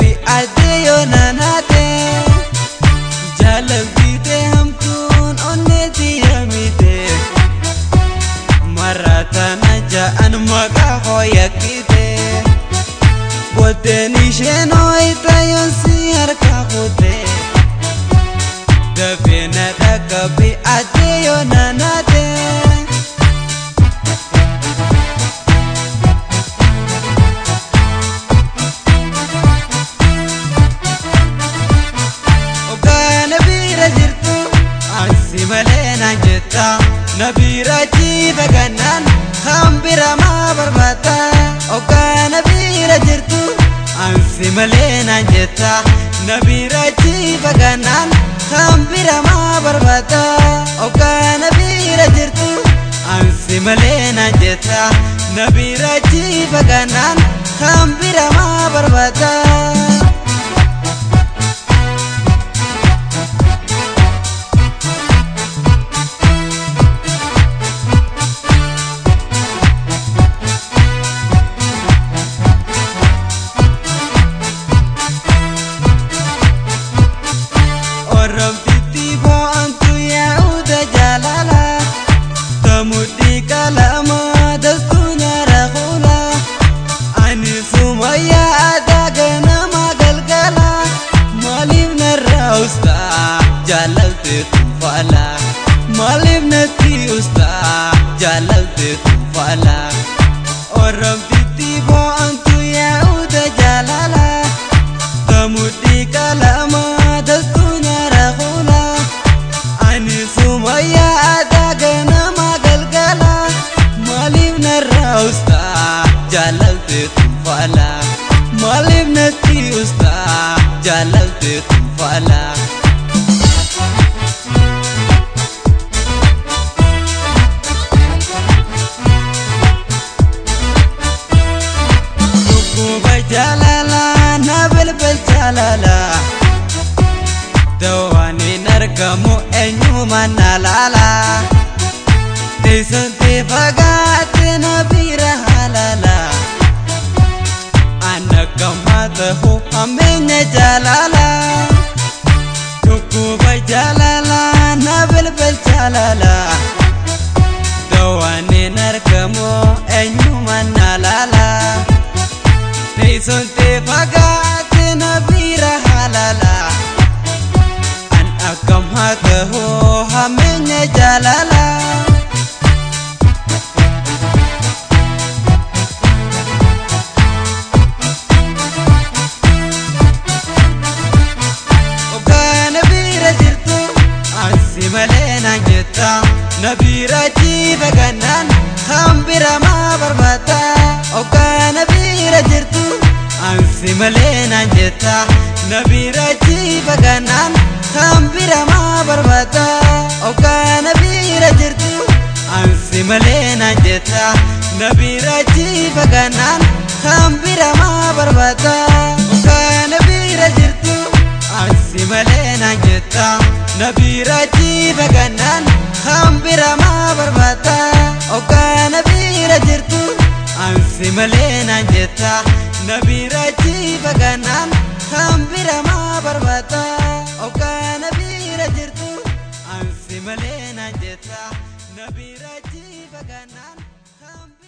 dhaqqabi addee yoo naanaate jaalaltiite hamtuun onneeti yamite maraatana ja'an maqaa hooyakkite booddeen isheen hooyita yoon si harka kute dafee na dhaqqabi addee yoo naanaate. Nabira jiifa gannaan hambira maa barbaata Ogaa nabira jirtu ansi malee naan jetta Nabira jiifa gannaan hambira maa barbaata Ogaa nabira jirtu ansi malee naan jetta Nabira jiifa gannaan hambira maa barbaata. Maaliif natti ustaa jaalalti tufaala Oromtitti boo'antu yaa'uuta jaalala Tamudhii qalama dastuu nyaara fuula Ani sumayyaa aadaa ganama galgala Maaliif narraa ustaa jaalalti tufaala Maaliif natti ustaa jaalalti tufaala. Jaalala na bilbil jaalala Dawaan argamu eenyuma na laala Teessumti fagaate na bira halala Ana gammaa ta'u hammeenya jaalala Dhukkuba jaalala na bilbil jaalala Dawaan argamu eenyuma na laala Teessumti fagaate na bira halala An akkam haa ta'u hammeenya jaalala. Ogaa na bira jirtu ansi malee naan jetta na bira jiifa gannaan hambira maa barbaata Ogaa na bira jirtu ansi malee naan jetta na bira jiifa gannaan hambira maa barbaata Ogaa na bira jirtu ansi malee naan jetta na bira jiifa gannaan hambira maa barbaata Ogaa na bira jirtu ansi malee naan jetta na bira jiifa gannaan hambira maa barbaata Ogaa na bira jirtu ansi malee naan jetta na bira jiifa gannaan hambira maa barbaata Ogaa na bira jirtu ansi malee naan jetta na bira jiifa gannaan hambira.